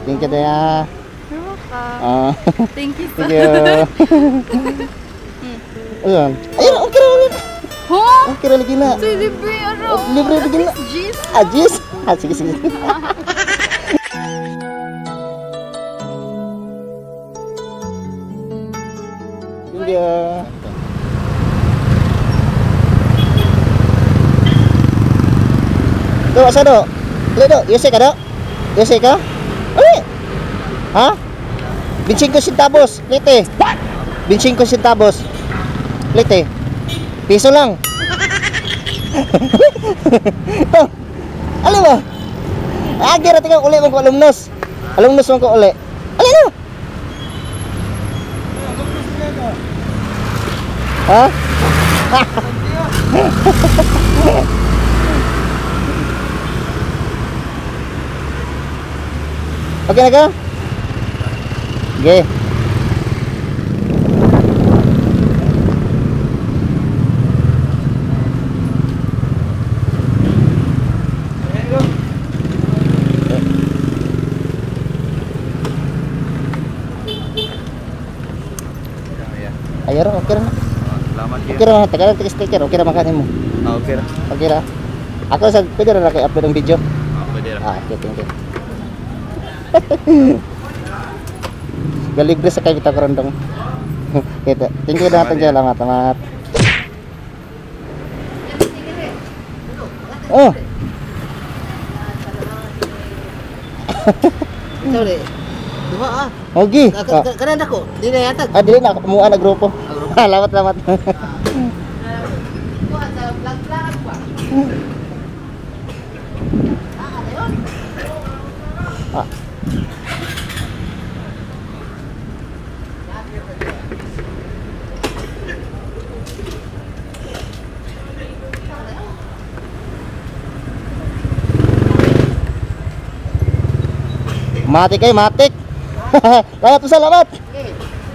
Thank you, Daya. You're welcome. Ah, Thank you sir. thank you. Ayun. Ayun, okay ra. Huh? Okay ra lagi na. So, libre ano? Libre lagi na. Jeez. Ah, jeez. Ah, sige, sige. Thank you. Do, asa do? Dali do, yuse ka do? Yuse ka? Ay! Ha? 25 centavos, plate. What? 25 centavos. Plate. Piso lang. Ito. Ano ba? Agi ra tingnan uli man ko alumnos. Alumnos man ko uli. Ali na. Ha? Okay na ka? Okay. Ayo ra, okay ra. Salamat Okay ra, tagal lang sticker, okay ra makanin mo. Ah, okay ra. Okay ra. Ako sa pwede ra kay upload ang video. Ah, pwede ra. Ah, okay, thank you. Galibre sa kay bitaw karon dong. Kita. Thank you na thank you, salamat, salamat. Oh. Sorry. Diba ah? Ogi. Kanan ako. Di na yatag. Ah, dili na mua na grupo. Salamat, salamat. Ah. Matik ay, matik. Salamat po, salamat.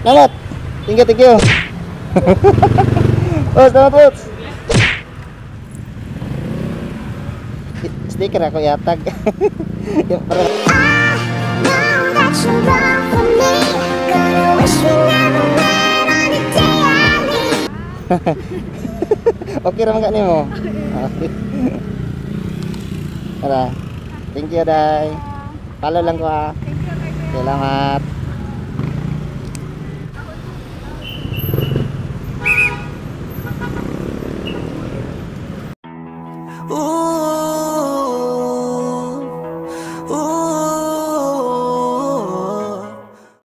Salamat. Thank you, thank you. Oh, salamat po. Sticker ako yatag. Yung para okay ra man ka nimo. Okay. Tara. Thank you, Day. Follow lang ko ah. Salamat. Ooh.